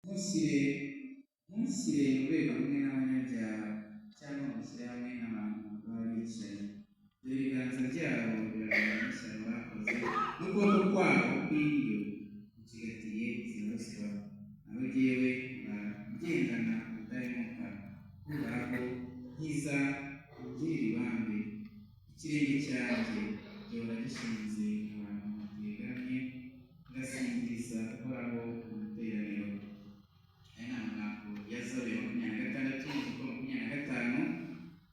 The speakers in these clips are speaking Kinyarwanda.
Ntushyire mu rwego rumwe n'abanyabyaha, cyangwa ngo ushyire hamwe n'abantu b'abicanyi. Dore ibiganza byabo birarwana n'ishyano bakoze, n'ukuboko kwabo kw'indyo gucigatiye za ruswa. Naho jyewe mba ngendana ubudahemuka, Uhoraho, nkiza ungirire ibambe. Ikirenge cyanjye gihora gishinze ahantu hategamye, ngasingiriza Uhoraho mu materaniro. Aya ni amagambo ya Zaburi ya 26, umurongo wa 25,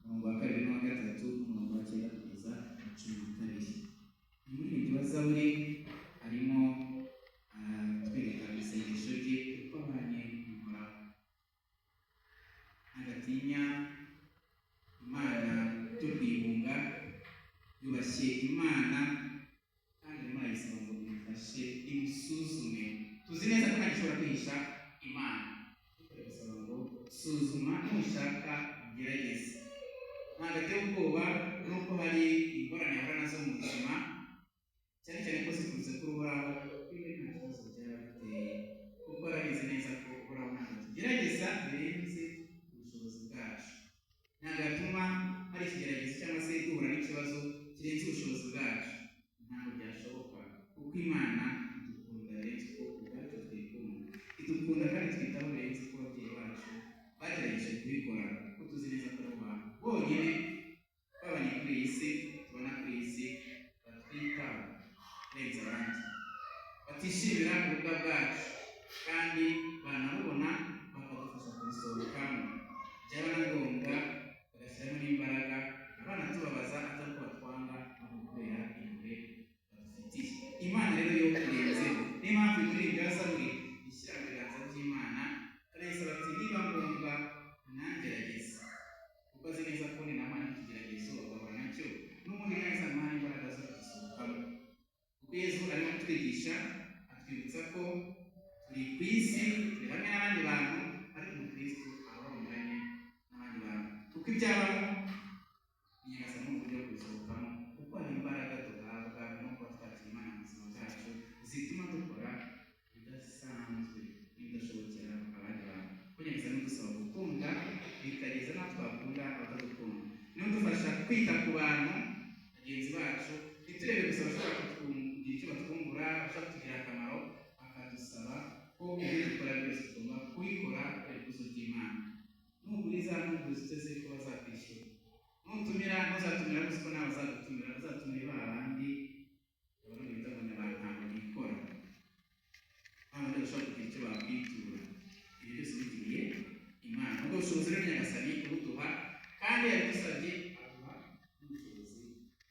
umurongo wa kabiri n'uwa gatatu, n'umurongo wa cyenda kugeza na 12. Umuririmbyi wa Zaburi arimo aratwereka isengesho rye uko abanye n'Uhoraho. Ntagatinya Imana byo kuyihunga, yubashye Imana kandi arimo arayisaba ngo imufashe, imusuzume. Tuzi neza ko ntagishobora kwihisha Imana, ariko ari gusaba ngo suzuma, nushaka ugerageze. Ntabwo ateye ubwoba nuko hari ingorane ahura nazo mu buzima, cyane cyane ko ziturutse kuri Uhoraho. Kuri we nta kibazo byaba biteye, kuko arabizi neza ko Uhoraho ntabwo tugerageza birenze ubushobozi bwacu. Ntabwo yatuma hari ikigeragezo cyangwa se duhura n'ikibazo kirenze ubushobozi bwacu, ntabwo byashoboka, kuko Imana idukunda birenze uko ubwacu twikunda. Idukunda kandi twitaho birenze uko ababyeyi bacu bagerageje kubikora, kuko tuzi neza ko aribo bantu bonyine babanye kuri iyi si, tubona kuri iyi si, batwitaho kurenza abandi, batishimira ububwa bwacu kandi banabubona bakadufasha kubisohokamo, byaba na ngombwa bagashyiramo n'imbaraga, banatubabaza atari uko batwanga, ahubwo kubera impuhwe badufitiye. Imana rero yo irenzeho. Niyo mpamvu umuririmbyi wa Zaburi ishyira mu biganza by'Imana, arayisaba ati: "Niba ngombwa nangerageze", kuko azi neza ko ninamara n'ikigeragezo agahura nacyo, n'ubundi neza amuha imbaraga zo kugisohokamo. Kuko Yezu arimo kutwigisha, atwibutsa ko turi ku isi, turi hamwe n'abandi bantu, ariko umukristo aba banyuranye n'abandi bantu, kuko ibyabamo ni Nyagasani mu buryo bwo kubisohokamo, kuko hari imbaraga duhabwa no kuba twakira Imana mu buzima bwacu zituma dukora ibidasanzwe n'ibidashobokera abandi bantu, kuko Nyagasani dusaba gukunda bikageza n'aho twakunda abatadukunda. Niyo dufasha kwita ku bantu bagenzi bacu, ntiturebe gusa abashobora kugira icyo batwungura, abashobora kutugirira akamaro, akadusaba ko ibyo dukora byose tugomba kubikora kubera ikuzo ry'Imana. Nuguriza, ntugurize uteze ko bazakwishyura. Nutumira, ntuzatumira gusa ko nawe bazagutumira, uzatumire ba bandi abarundi bita ngo ni ba ntabwo bikora, ba bandi bashobora kugira icyo bakwitura. Ibyo byose bigiriye Imana. Ubwo bushobozi rero Nyagasani ubuduha, kandi yabidusabye, aduha n'ubushobozi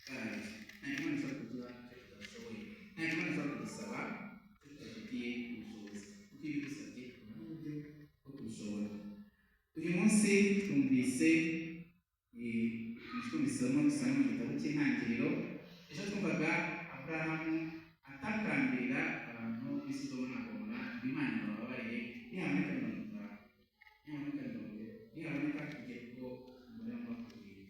bwayo. Nta Imana ishobora kuduha icyo tudashoboye, nta Imana ishobora kudusaba icyo tudafitiye ubushobozi, kuko iyo ibidusabye tubona n'uburyo bwo kubishobora. Uyu munsi twumvise isomo dusanga mu gitabo cy'Intangiriro. Ejo twumvaga Aburahamu atakambirira abantu b'i Sodomu na Gomora ngo Imana ibababarire nihaboneka 50, nihaboneka 70, nihaboneka kugera ubwo umubare wagomba kugwira.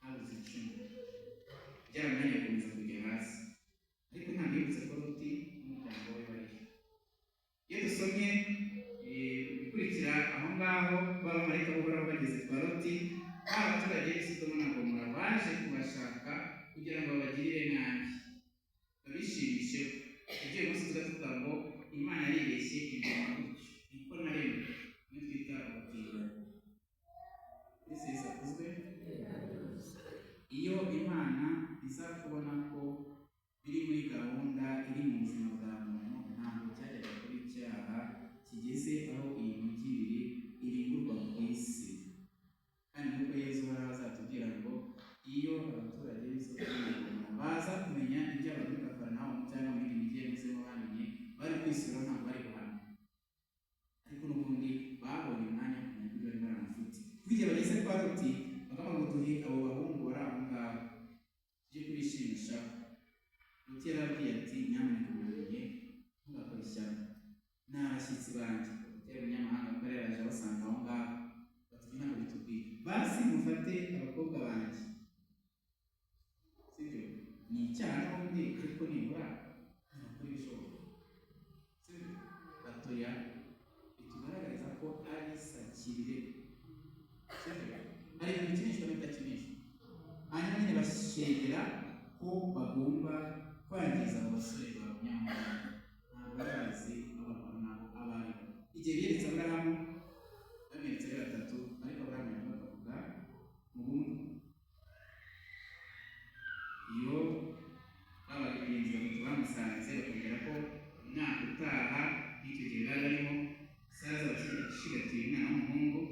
Habuze 10, byaramunaniye gukomeza kujya hasi, ariko ntabwo yibutse ko Loti n'umuryango we bariyo. Iyo dusomye ibikurikira aho ngaho, b'abamarayika b'Uhoraho bageze kwa Loti, ba baturage b'i Sodomu na Gomora baje kubashaka kugira ngo babagirire nabi, babishimisheho. Ibyo uyu munsi tuba tuvuga ngo Imana yaribeshye ingoma gutyo, niko naremwe, niyo twita ubutinganyi. Yesu, Yesu akuzwe. Iyo Imana iza kubona ko biri muri gahunda iri mu buzima bwa muntu, ntabwo cyajyaga kuba icyaha kigeze aho iyi mijyi ibiri irimburwa ku isi. Kandi nk'uko Yezu uhoraho azatubwira ngo iyo abaturage b'i Sodomu na Gomora baza kumenya ibyo abantu b'i Kaperinawumu cyangwa mu yindi mijyi yanyuzemo bamenye, bari kwisubiraho, ntabwo bari guhanwa. Ariko n'ubundi babonye umwanya wo kumenya ko ibyo barimo ari amafuti, kuko igihe bageze kwa Loti bakavuga ngo: "Duhe abo bahungu bari aho ngaho tujye kubishimishaho", Loti yarababwiye ati: "Nyamuneka muramenye ntugakore ishyano, ni abashyitsi banjye." Loti yari umunyamahanga kuko yari yaraje abasanga aho ngaho. Bati: "Ibyo ntabwo bitubwiye, basi mufate abakobwa banjye." Sibyo, ni icyaha n'ubundi, ariko nibura ntabwo ibishoboka, sibyo? Batoya. bagomba kwangiza abo basore babonye aho ngaho. Ntabwo bari bazi aho barwana nabo abo ari bo. Igihe biyeretse Aburahamu, bamweretse ari batatu, ariko Aburahamu yavuga akavuga mu bumwe. Iyo babagenzi batatu bamusanze bakabwira ko umwaka utaha nk'icyo gihe bari barimo, Sara azaba acigatiye umwana w'umuhungu,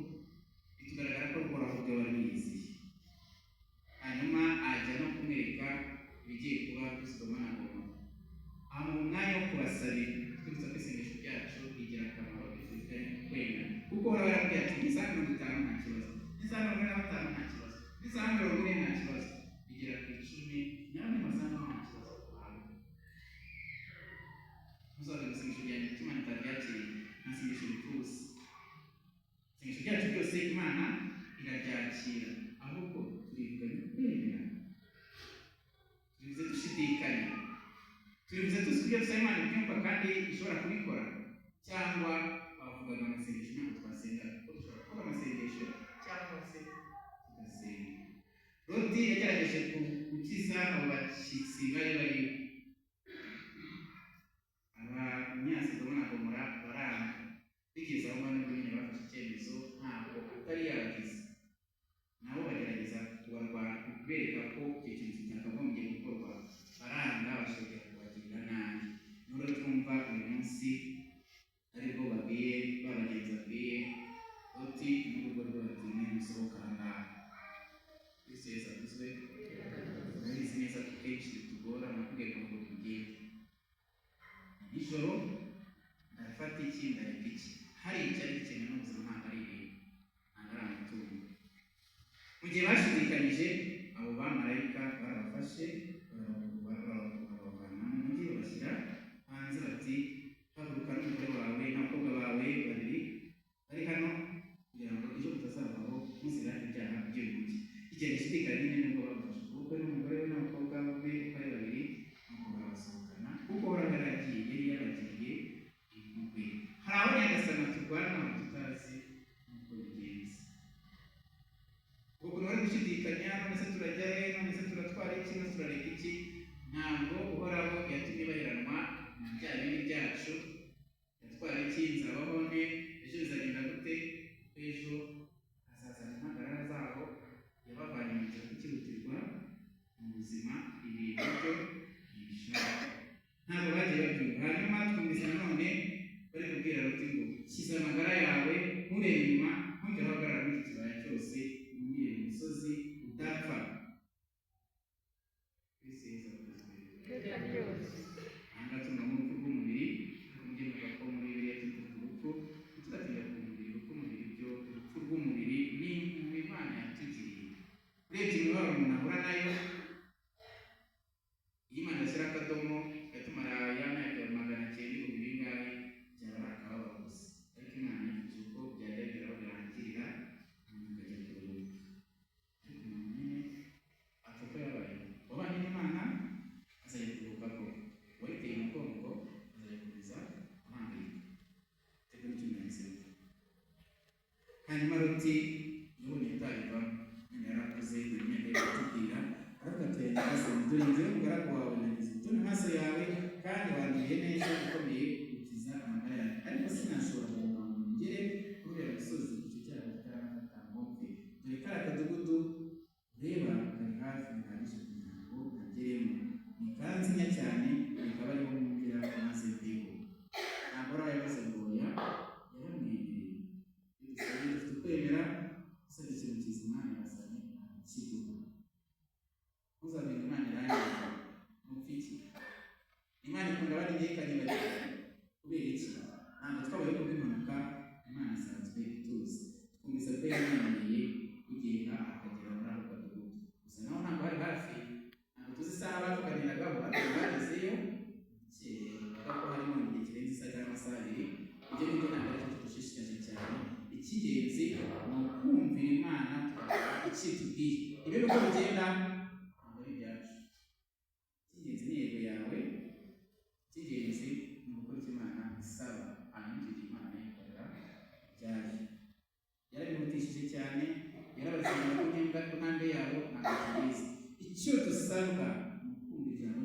bitugaragara ko Uhoraho ubwe wari wiyizeye. Hanyuma ajya no kumwereka ibigiye kuba kuri Sodoma na Gomora, amuha umwanya wo kubasabira. Twibutsa ko isengesho ryacu rigira akamaro iyo tubifitanye kwemera, kuko Uhoraho yarabwiye ati: "N'isaha 50 nta kibazo, n'isaha 45 nta kibazo, n'isaha 40 nta kibazo." Bigera ku 10, nawe nimasanga nta kibazo wawe. Ntuzabe isengesho ryanjye kuko Imana itaryakiriye. Nta sengesho ripfa ubusa. Isengesho ryacu ryose Imana iraryakira, ahubwo turivuganye kwemera, turivuze dushidikanya, turivuze tuzi ko ibyo dusaba Imana ibyumva kandi ishobora kubikora, cyangwa twavugaga amasengesho ntabwo twasenga, kuko dushobora kuvuga amasengesho cyangwa se tugasenga. Loti yagerageje gukiza abo bashyitsi bari bariho, Abanyasodomu na Gomora baranga. Bigeze aho ngaho nibwo nyine bafashe icyemezo, ntabwo atari yabagize nabo bagerageza kubarwanya, kubereka ko icyo kintu kitakagombye gukorwa, baranga, bashobora kubagirira nabi. Nubwo twumva uyu munsi aribwo babwiye ba bagenzi, babwiye Loti n'urugo rwe bati: "Mwe musohoka aha ngaha." Kristo Yesu akuzwe. Murabizi neza ko kenshi bitugora nakubwiye ngo tugende nijoro, ndafata iki, ndareka iki? Hari icyari gikenewe n'ubuzima, ntabwo ari ibintu, ntabwo ari amatungo. Mu gihe bashidikanyije, abo bamarayika barabafashe, barabavana mu mujyi, babashyira hanze, bati: "Haguruka n'umugore wawe n'abakobwa bawe babiri bari hano, kugira ngo ejo mutazavaho muzira ibyaha by'uyu mujyi." Igihe gishidikanya nyine nibwo bamufashe ukuboko n'umugore we n'abakobwa be uko ari babiri, nuko barabasohokana, kuko Uhoraho yaragiye, yari yabagiriye impuhwe. Hari aho Nyagasani turwana tutazi nuko bigenze, ubwo ukuntu bari gushidikanya: none se turajya he? None se turatwara iki? None se turareka iki? Ntabwo Uhoraho yatumye baheranwa na bya bindi byacu. Yatwara iki? Nzabaho nte? Ejo bizagenda gute? Ejo hazazana impagarara zabo. Yabavanye mu nzira kukihutirwa mu buzima, ibintu byo ntibishaka, ntabwo bagiye babyumva. Hanyuma twumvise nanone bari kubwira Loti ngo: "Kiza amagara yawe, nturebe inyuma, ntugere uhagarara muri iki kibaya cyose, wumire mu misozi udapfa." Kristo Yesu akuzwe. Iteka ryose. Aha ngaha turumvamo urupfu rw'umubiri, ariko mujye mwibuka ko muri Bibiliya turi kuvuga urupfu, ntitugatinda ku mubiri kuko umubiri byo, urupfu rw'umubiri ni impuhwe Imana yatugiriye. Urebye imibabaro umuntu ahura nayo, iyo Imana yashyira akadomo igatumara ya myaka 900 ibihumbi bingahe, byaba ari akababaro gusa. Ariko Imana yifuje ko byajya bigera aho birangirira, umuntu akajya kuruhuka. Ariko umuntu nyine apfa ko yabaye wabanye n'Imana azajya kuruhuka, ko uwayiteye umugongo azajya gukomeza ahangayika bitewe n'icyo umuntu yahisemo. Hanyuma Loti yabonye atabivamo nyine, yarakuze na myaka ye kutubwira, aravuga ati: "Nyagasani, dore njyewe umugaragu wawe nagize ubutoni mu maso yawe, kandi wangiriye neza ikomeye ukiza amagara yanjye, ariko sinashobora kuguma ngo ngere kuri uriya musozi icyo cyago kitaramfata ngo mpfe. Dore kariya kadugudu ureba kari hafi bihagije kugira ngo nkageremo, ni kanzinya cyane, rikaba ariho mwumvira maze mbeho." Ntabwo ari yavuze ngo oya, yaramwemereye. Iyo dusabye dufite ukwemera, usabye ikintu kizima, Nyagasani arakiguha. Ntuzamenye Imana irangiza mupfa iki. Imana ikunda abandi ikanyibagirwa kubera iki? Ntabwo twabayeho kubw'impanuka, Imana isanzwe ituzi. Twumvise ko yamwemereye kugenda akagera muri ako kadugudu, gusa naho ntabwo hari hafi, ntabwo tuzi isaha bavuganiragaho, ariko bagezeyo bukeye, bavuga ko harimo mu gihe kirenze isaha cyangwa amasaha 2. Ibyo ngibyo ntabwo aricyo kidushishikaje cyane. Icy'ingenzi ni ukumvira Imana, tugakora icyo itubwiye. Ibyo uko bigenda ntabwo ari ibyacu. Icy'ingenzi ni yego yawe, icy'ingenzi ni ugukora icyo Imana isaba. Hanyuma icyo gihe Imana nayo ikorera ibyayo. Yarabihutishije cyane, yarabatsindira ku ntambwe yabo, ntabwo tubizi. Icyo dusabwa ni ukumva ijambo.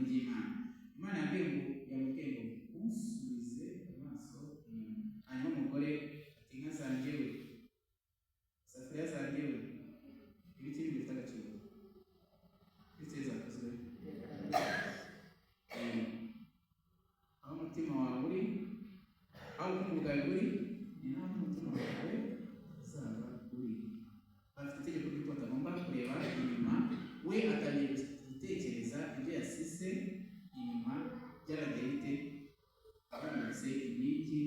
Aho ubukungu bwawe buri ni naho n'umutima wawe uzaba uri. Bafite itegeko ry'uko batagomba kureba inyuma. We atangiye gutekereza ibyo yasize inyuma byaragiye bite, byamutse inkingi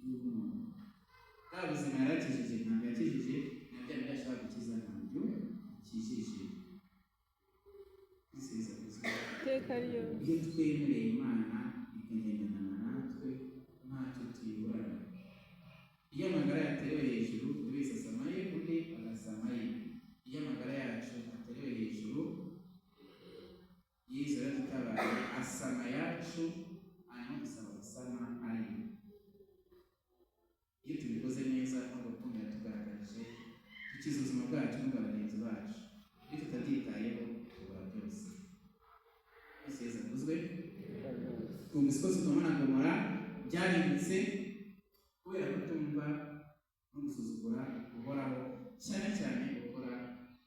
y'umunyu. Bwa buzima yarakijije, ntabwo yakijije na bya bindi ashobora gukiza, ntabyo akijije. Kwizeza kuzwa. Iteka ryose. Iyo twemereye Imana ikagendana natwe, ntacyo tuyiburana. Iyo amagara yaterewe hejuru, buri wese asama ye, undi agasama ye. Iyo amagara yacu aterewe hejuru, Yezu yaradutabaye asama yacu, hanyuma dusaba gusama aye. Iyo tubikoze neza nubwo rukundo yatugaragarije, dukiza ubuzima bwacu n'ubwa bagenzi bacu. Iyo tutabyitayeho, tubura byose. Yesu Yezu akuzwe. Twumvise ko Sodoma na Gomora byarimbutse kubera kutumva no gusuzugura Uhoraho, cyane cyane gukora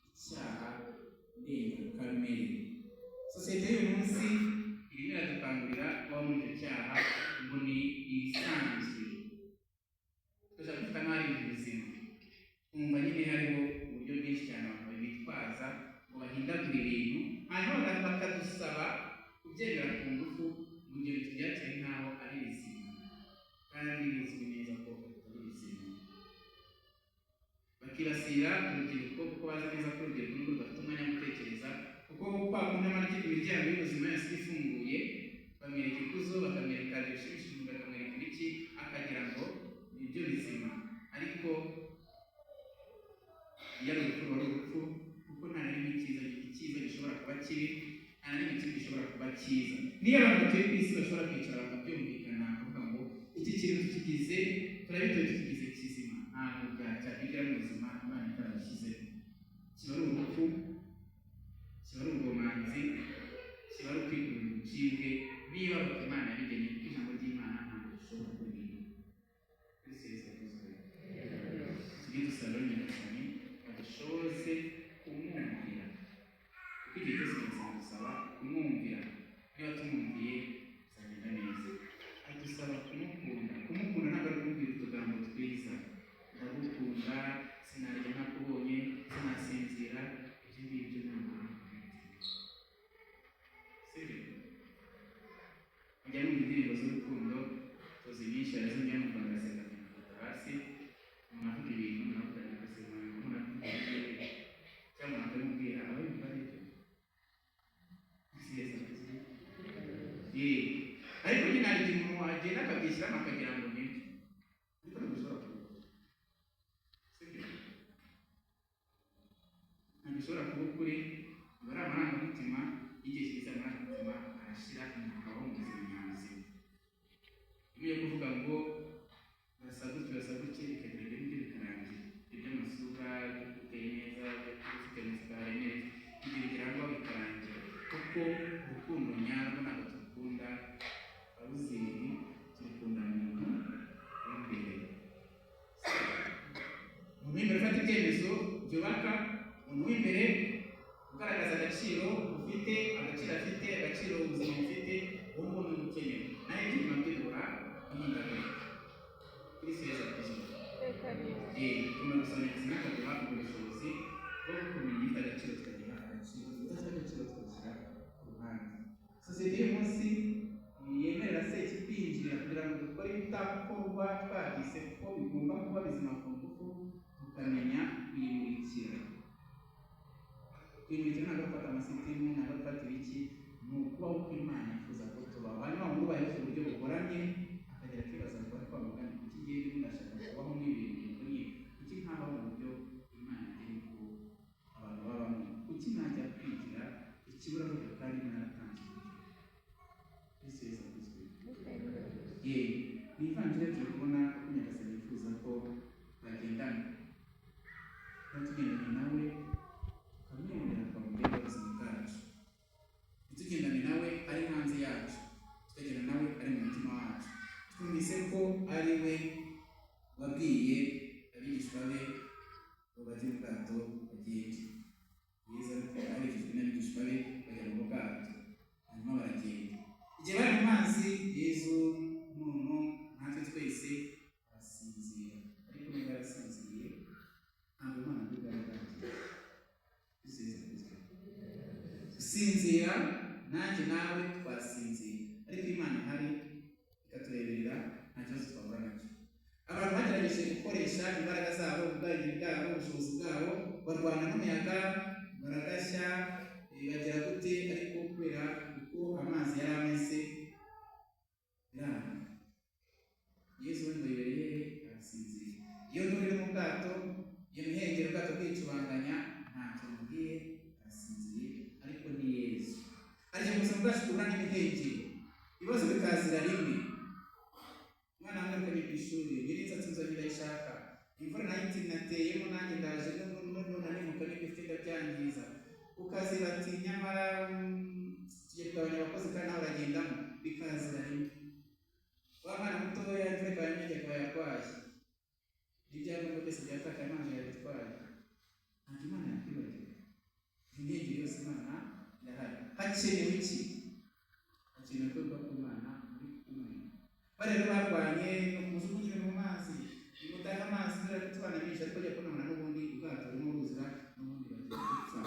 icyaha ndengakamere. Sosiyete y'uyu munsi irimo iradukangurira kuba muri icyo cyaha ngo ni ibisanzwe, tugashaka gufata nk'aho ari ibintu bizima. Twumva nyine hariho uburyo bwinshi cyane abantu bitwaza ngo bahindagure ibintu, hanyuma bakadusaba kubyemera ku ngufu mu gihe tubyakire nk'aho ari bizima, kandi bizwi neza ko atari bizima. Bakibasira urubyiruko kuko bazi neza ko urubyiruko nubwo rudafite umwanya wo gutekereza, kuko kwa kundi imiryango y'ubuzima yose iba ifunguye, bamwereka ikuzo, bakamwereka ibishimishije, bakamwereka ibiki, akagira ngo ni byo bizima. Ariko iyo ari urupfu ruba ari urupfu, kuko nta na rimwe icyiza gishobora kuba kibi, nta na rimwe ikibi gishobora kuba cyiza. Niyo abantu batuye ku isi bashobora kwicara bakabyumvikana, bakavuga ngo iki kintu tukigize, turabitoye, tukigize kizima, ntabwo byakwigira mu buzima Imana itarabishyizeho. Kiba ari urupfu, kiba ari ubwomanzi, kiba ari ukwikura ubucibwe. Niba Imana yabigennye, kuko ijambo ry'Imana ntabwo rishobora kurinda. Kristo Yesu akuzwe. Tujye dusaba rero Nyagasani adushoboze kumwumvira, kuko igihe cyose Nyagasani adusaba kumwumvira. Niba tumwumviye bizagenda neza. Adusaba kumukunda. Kumukunda ntabwo ari kumubwira utugambo twiza: ndagukunda, sinarya ntakubonye, sinasinzira. Ibyo ngibyo ni amarangamutima, sibyo? Mujya numva indirimbo z'urukundo, tuzi nyinshi, hari izo njya numva ngaseka nkikubita hasi. Umuntu avuga ibintu nawe ukagira ngo umuntu avuga ibi, cyangwa umuntu akabimubwira aba yumva ari byo. Si Yesu akuzwe? Ariko nyine hari igihe umuntu agenda akabyishyiramo akagira ngo ni byo, ariko ntabwo bishobora kuba ukuri, sibyo? Ntabwo bishobora kuba ukuri, biba ari amarangamutima. Igihe kigeze amarangamutima arashira, umuntu akabaho mu buzima nyabuzima. Iyo yo kuvuga ngo urasa gutya, urasa gutya, bikagira ibyo ngibyo bikarangira. Iby'amasura, ibyo uteye neza, ibyo ufite umusatsi neza, ibyo bigera aho bikarangira, kuko urukundo nyarwo ntabwo turukunda abaruzingi, turukunda muntu w'imbere. Umuntu w'imbere ufata ibyemezo byubaka, umuntu w'imbere ugaragaza agaciro ufite, agaciro afite, agaciro ubuzima bufite, uwo nguwo ni ukenewe. Naho ibyuma byibura bihindagurika. Kristo Yesu akuzwe. Iteka ryose. Tugomba gusaba Nyagasani akaduha ubwo bushobozi bwo kumenya ibifite agaciro tukagiha agaciro, ibidafite agaciro tugashyira ku ruhande. Sosiyete y'uyu munsi yemerera se kwinjira kugira ngo dukore ibitakorwa twabyise ko bigomba kuba bizima ku ngufu, tukamenya kuyimurikira. Kuyimurikira ntabwo gufata amasitimu, ntabwo gufata ibiki, ni ukubaho uko Imana yifuza ko tubaho. Hanyuma umuntu ubayeho ku buryo bugoramye akagera akibaza ngo ariko wa mugani, kuki ngiye ndimo ndashaka kubaho nk'ibintu bivunnye? Kuki ntabaho mu buryo Imana igena ko abantu babamo? Kuki najya kwigira ikiburaburyo kandi naratanze uburyo? Kristo Yesu akuzwe. Ye, mu ivanjiri turi kubona ko Nyagasani yifuza ko bagendana. Niba tugendanye nawe, tukamwemerera tukamugenda ubuzima bwacu, ntitugendane nawe ari hanze yacu, tukagenda nawe ari mu mutima wacu. Twumvise ko ari we wabwiye abigishwa be ngo bajye mu bwato bagende. Yezu aherekejwe n'abigishwa be bajya mu bwato, hanyuma baragenda. Igihe bari mu mazi, Yezu nk'umuntu natwe twese Gusinzira nanjye nawe twasinzira, ariko Imana ihari ikatureberera, nta kibazo twahura nacyo. Abantu bagerageje gukoresha imbaraga zabo, ubwenge bwabo, ubushobozi bwabo, barwana n'umuyaga, baragashya, bagira gute, ariko kubera uko amazi yari ameze biranga. Yesu we ngo yibereye arasinziriye. Iyo nturi iri mu bwato, iyo mihengeri, ubwato bwicubanganya, ntacyo mubwiye, arasinziriye. Ariko ni Yesu. Hari igihe mu buzima bwacu duhura n'imihengeri, ibibazo bikazira rimwe. Umwana wamwirukanye ku ishuri, nyir'inzu nzongera ndayishaka, imvura nayo iti nateyemo nanjye ndaje, nunimuka n'ibyo ufite ndabyangiza. Ku kazi bati nyamara tugiye kugabanya abakozi kandi nawe uragendamo, bikazira rimwe. Wa mwana mutoya imvura ikaba yanyagiye, akaba yarwaye, n'ibyangombwa byose byatakaye, Imana yabitwaye. Ntabwo Imana yakwibagiwe. Imihengeri yose Imana irahari. Hakenewe iki? Hakenewe kwibuka ko Imana muri kumwe. Bari rero barwanye no kumujugunyira mu mazi, nimutahe amazi dore kutubana benshi, ariko ajya kubonana n'ubundi ubwato burimo buzura, n'ubundi bagiye gupfa.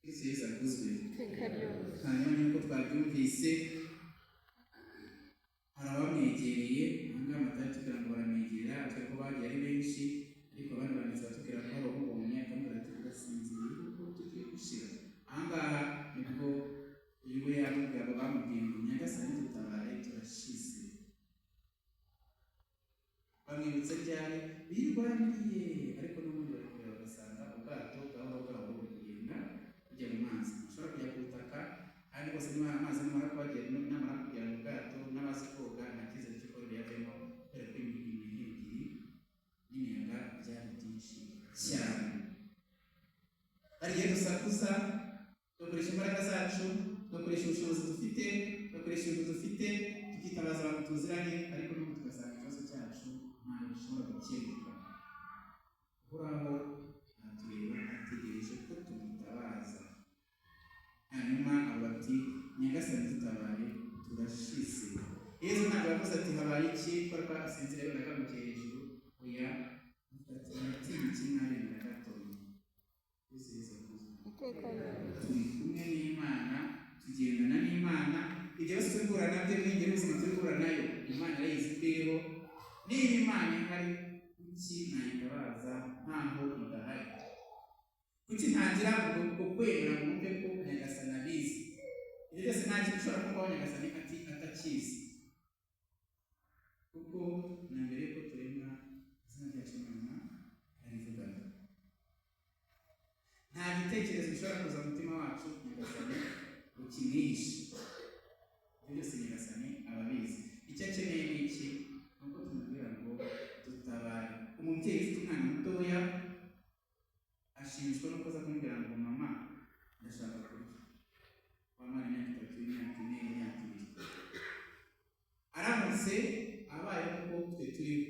Kristo Yesu akuzwe. Iteka ryose. Hanyuma nk'uko twabyumvise, hari abamwegereye. Ahangaha Matayo atubwira ngo baramwegera, atubwira ko bagiye ari benshi, ariko abandi banditsi batubwira ko bamubonye akamubwira ati urasinziriye kuko tugiye gushira. Ahangaha nibwo uyu we yamubwira, bamubwiye ngo Nyagasani dutabare, turashize. Bamwibutse ryari? Birwaniye, ariko n'ubundi bari kureba bagasanga ubwato gahoro gahoro buri kugenda bujya mu mazi, ushobora kujya ku butaka kandi bose niba amazi namara kuhagera, namara kugera mu bwato, n'abazi koga nta cyizere cy'uko biyavemo, kubera ko imihengeri n'imiyaga byari byinshi cyane. Hari igihe dusakuza, tugakoresha imbaraga zacu, tugakoresha ubushobozi dufite, tugakoresha ibintu dufite, tukitabaza abantu tuziranye, ariko n'ubu tugasanga ikibazo cyacu ntabwo gishobora gukemuka. Uhoraho aratureba, ategereje ko tumutabaza. Hanyuma abo bati Nyagasani dutabare, turashize. Yesu ntabwo yavuze ati habaye iki, ko asinziriye wenda agarukiye hejuru. Oya, muratinya iki mwabemera gatoya? Yesu Yesu akuzwe. Iteka ryose. Turi kumwe n'Imana, tugendana n'Imana. Ibyo byose turi guhura nabyo, n'ingeri ubuzima turi guhura nayo, Imana irayizi ko. Niba Imana ihari, kuki nayitabaza nkaho idahari? Kuki ntagira ubwo kwemera ngo numve ko Nyagasani abizi? Ibyo byose nta kintu ushobora kubaho Nyagasani ati atakizi, kuko na mbere yuko turemwa izina ryacu Imana yararivugaga. Nta gitekerezo gishobora kuza mu mutima wacu Nyagasani ngo kimwihishe. Ibyo byose Nyagasani aba abizi. Icyo akeneye ni iki? Ni uko tumubwira ngo dutabare. Umubyeyi ufite umwana mutoya ashimishwa no kuza kumubwira ngo mama ndashaka kurya. Wa mwana imyaka 3, imyaka 4, imyaka 2, aramutse abaye nk'uko twe turiho,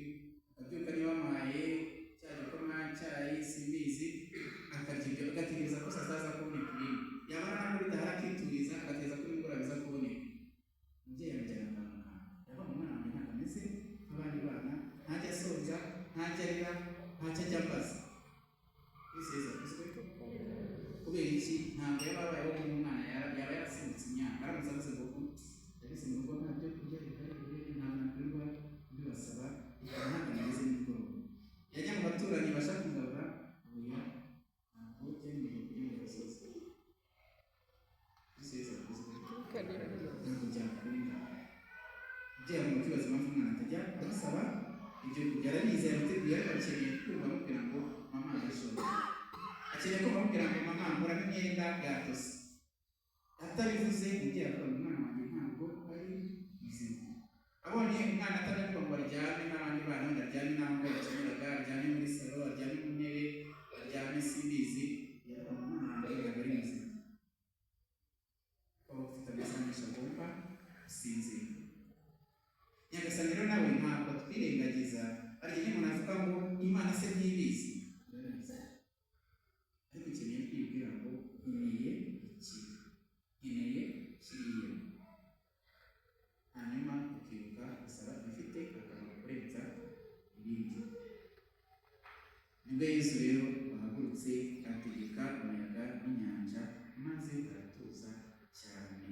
akabyuka niba bamuhaye cya gikoma, icyayi, simbizi, akarya ibyo, agategereza ko saa sita haza kuboneka ibindi, yabona nabwo bidahari akituriza, agategereza ko nimugoroba biza kuboneka. Umubyeyi amujyana kwa muganga, yavuga umwana wanjye ntabwo ameze nk'abandi bana, ntajya asonza, ntajya arira, ntacyo ajya ambaza. Yesu Yesu akuzwe. Kubera iki? Ntabwo yaba abayeho nk'umwana, yaba yarasimbutse imyaka aramutse avuze ngo ndabise mu rugo nta byo kurya bihari, ntabwo nakwirirwa mbibasaba, reka ntabwo nageze nimugoroba. Yajya mu baturanyi bashaka kumugabura, oya, ntabwo byemerewe kujya mu gasozi. Yesu Yesu akuzwe. Iteka ryose. Ntabwo byakunda. Umubyeyi agomba kwibaza impamvu umwana atajya amusaba ibyo kurya. Arabizi, yabiteguye, ariko akeneye kumva amubwira ngo mama ndashonje, akeneye kumva amubwira ngo mama nkuramo imyenda yatose. Atabivuze, umubyeyi avuga ngo umwana wanjye ntabwo ari muzima. Abonye umwana atananirwa ngo aryame n'abandi bana, wenda aryame n'aho ngo bakiniraga, aryame muri salo, aryame mu ntebe, aryame simbizi, yavuga ngo umwana wanjye ntabwo ari muzima, kuba ufite amasaha menshi agomba gusinzira. Nyagasani rero nawe ntabwo atwirengagiza. Hari igihe umuntu avuga ngo Imana se ntibizi? Irabizi, ariko ukeneye kwibwira ngo nkeneye iki, nkeneye kiriya, hanyuma ukibuka gusaba ibifite akamaro kurenza ibindi. Nibwo Yesu rero wahagurutse ategeka umuyaga n'inyanja. Maze baratuza cyane.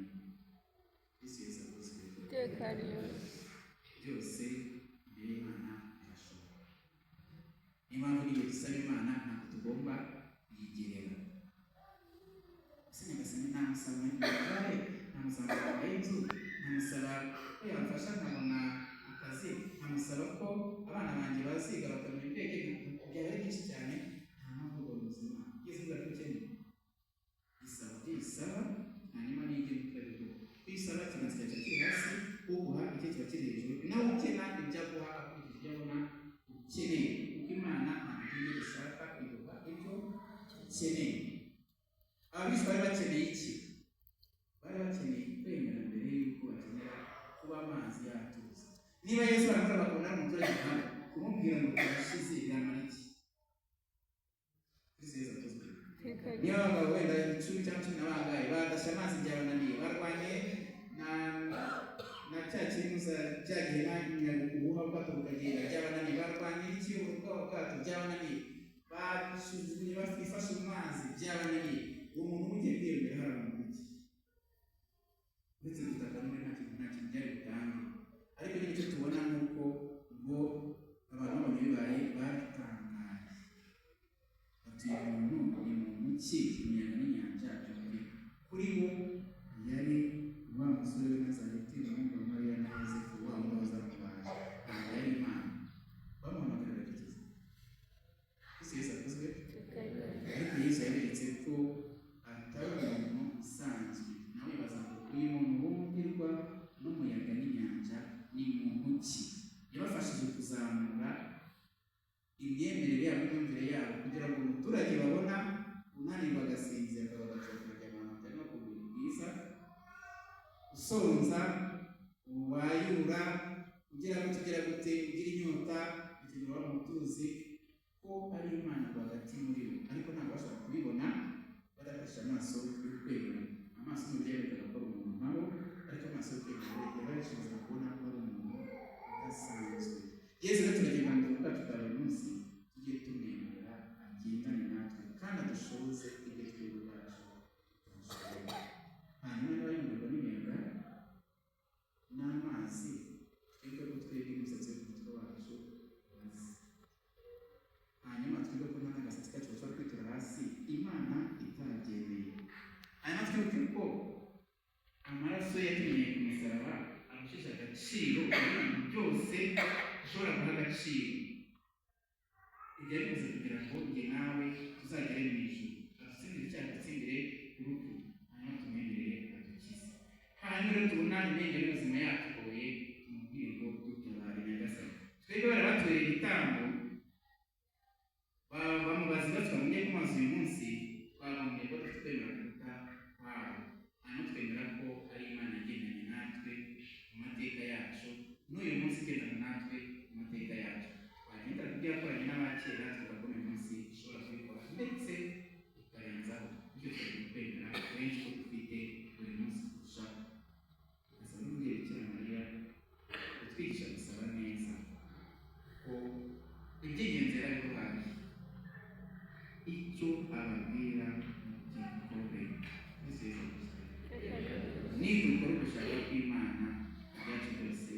Kristo Yesu akuzwe. Iteka ryose. Byose imbere y'Imana birashoboka. Niyo mpamvu n'igihe dusaba Imana ntabwo tugomba kuyigerera. Ese Nyagasani, namusaba igare, namusaba amafaranga y'inzu, namusaba ko yamfasha nkabona akazi, nkamusaba ko abana banjye baziga bakamenya ubwenge, byaba ari byinshi cyane. Nta mpamvu ngo ubuzima ugeze ubwo ko ukeneye isaba ibyo isaba, hanyuma n'ibyo bikabiguha. Kuyisaba ikiganza cyawe kiba kiri hasi, uguha icyo kiba kiri hejuru, nawe ukena ibyo aguha akurikije ibyo abona ukeneye, kuko Imana ntabwo ibyo dushaka, iduha ibyo ukeneye. Ababishwa bari bakeneye iki? Bari bakeneye kwemera mbere y'uko bakenera kuba amazi yatuza. Niba Yesu arakora bakabona ari umuturage nkawe, kumubwira ngo turashize biramara iki? Kristo Yesu akuzwe. Iteka Niba ryose. abagabo wenda 10 cyangwa 10 na bangahe badashye amazi byabananiye, barwanye na cya kinuza cya gihe ubuha ubwato bukagenda byabananiye, barwanye n'ikiyobora ubwato byabananiye, bashuzuye bifashe mu mazi byabananiye, uwo muntu uba ugiye kwiyongera hari iki uretse gutaka? N'ubundi nta kintu byari butange. Ariko nyine icyo tubona ni uko ngo abantu babonye bibaye batangaye, bati: "Uyu muntu ni muntu ki? Imiyaga n'inyanja byumvira." Kuri bo yari wa musore w'i Nazareti, umuhungu wa Mariya na Yosefu, wa wundi wahoze ari umubaji. Ntabwo yari Imana. Bamuhamagarira agakiza. Kristo Yesu akuzwe. Iteka ryose. Ariko Yesu yaberetse ko atari umuntu usanzwe. Nawe baza ngo: "Uyu muntu wumvirwa n'umuyaga n'inyanja ni muntu ki?" Yabafashije kuzamura imyemerere yabo n'imyumvire yabo, kugira ngo umuturage babona unanirwa agasinzira akaba agacoka akajya ahantu hatari no ku buriri bwiza, usonza, wayura, ugira gute, ugira gute, ugira inyota ukenera wa mutuzi ko ari Imana rwagati muri bo. Ariko ntabwo bashobora kubibona badakoresheje amaso y'ukwemera. Amaso y'umubiri yerekaga ko ari umuntu nkabo, ariko amaso y'ukwemera yabashoboza kubona ko ari umuntu udasanzwe. Yesu rero, turagenda mu buzima bwacu bwa buri munsi, tujye tumwemerera agendane natwe kandi adushoboze ibyo twebwe ubwacu tudashoboye. Hanyuma niba yumirwa n'imiyaga n'amazi, twebwe ko twebwe imisatsi yo ku mutwe wacu hasi, hanyuma twebwe ko nta n'agasatsi kacu gashobora kwitura hasi Imana itabyemeye, hanyuma twibuke ko amaraso ye yatumeneye ku musaraba arushije agaciro ibintu byose dushobora guha agaciro. Ibyo yabikoze kugira ngo njye nawe tuzagere mu ijuru, adutsindire icyaha, adutsindire urupfu, hanyuma tumwemerere adukize. Hanyuma rero tubona imyenda y'ubuzima yatugoye, tumubwire ngo: "Dutabare Nyagasani." Twebwe bari batubereye igitambo, bamubaza ibibazo twagombye kumubaza uyu munsi. Twagombye ko dufite kwemera kuruta kwabo, hanyuma twemera ko ari Imana yagendanye natwe mu mateka yacu, n'uyu munsi igendana natwe mu mateka yacu. Twagendera ku byo yakoranye n'abakera, tuvuga ko uyu munsi ishobora kubikora ndetse ikarenzaho. Bityo tukagira kwemera benshi ko dufite buri munsi kurushaho. Tugasaba n'umubyeyi Bikira Mariya kutwigisha gusaba neza, ko iby'ingenzi yarabiduhaye, icyo ababwira mugikore. Kristo Yesu akuzwe. Iteka ryose. Nidukora ugushaka kw'Imana, ibyacu byose.